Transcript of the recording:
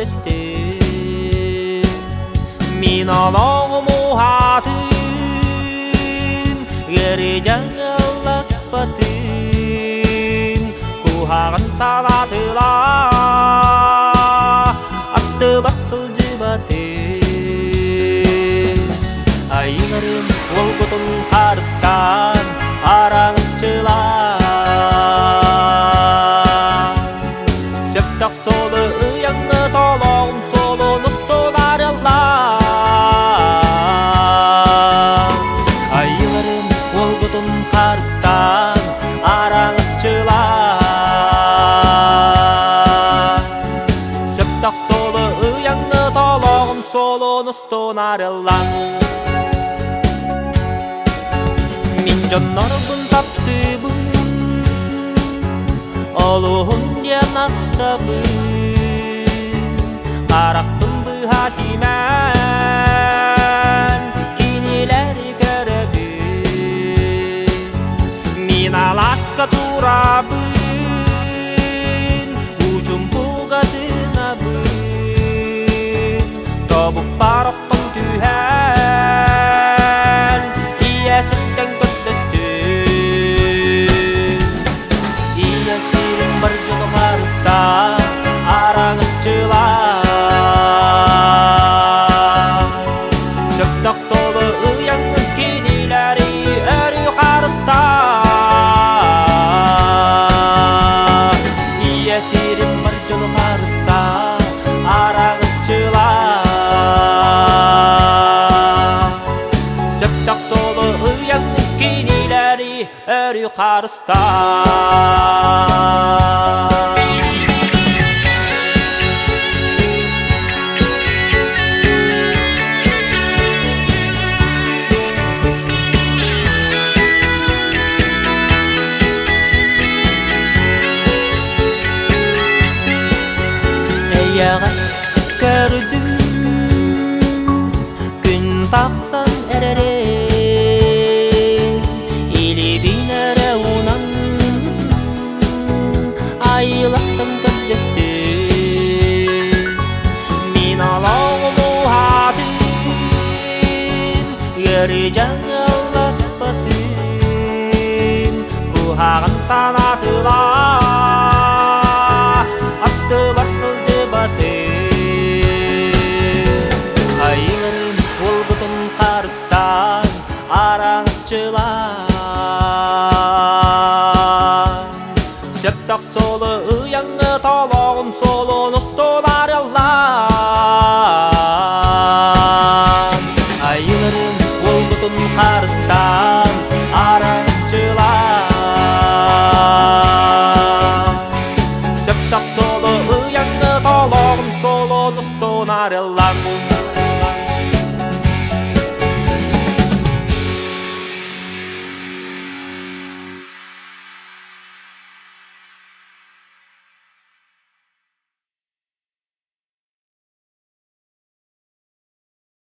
көрдөстүм. Мин олоҕум уһаатын, ыарыы дьаҥыласпатын, куһаҕан салаатыла аттыбар сылдьыбатын. Айыларым уолгутун харыстаан, араҥаччылаан. Сөптөх суолу ыйаҥҥы толоҕун суолун устун арыллаан. Айыларым уолгутун харыстаан, араҥаччылаан. Сөптөх суолу ыйаҥҥы толоҕун суолун устун арыллан. Мин дьоннорбун таптыыбын, олуһун диэн ахтабын, харахпын быһа симээн, кинилэри көрөбүн. Мин алааска турабын, учумпуга тыынабын, тобукпар охтон түһэн, ийэ сиртэн көрдөстүм. Ийэ сирим бар дьону харыстаа, араҥаччылаа. Сөптөх суолу ыйаҥҥын кинилэри өрүү харыстаа. Ийэ сирим бар дьону харыстаа, араҥаччылаа. Сөптөх суолу ыйаҥҥын кинилэри өрүү харыстаа. Эйэҕэстик көрдүм, күн тахсан эрэрин, илиибин эрэ уунан айылаттан көрдөстүм. Мин олоҕум уһаатын, ыарыы дьаҥыласпатын, куһаҕан санаатыла аттыбар сылдьыбатын. Айыларын уолгутун харыстаан, араҥаччылаан. Сөптөх суолу ыйаҥҥы толор.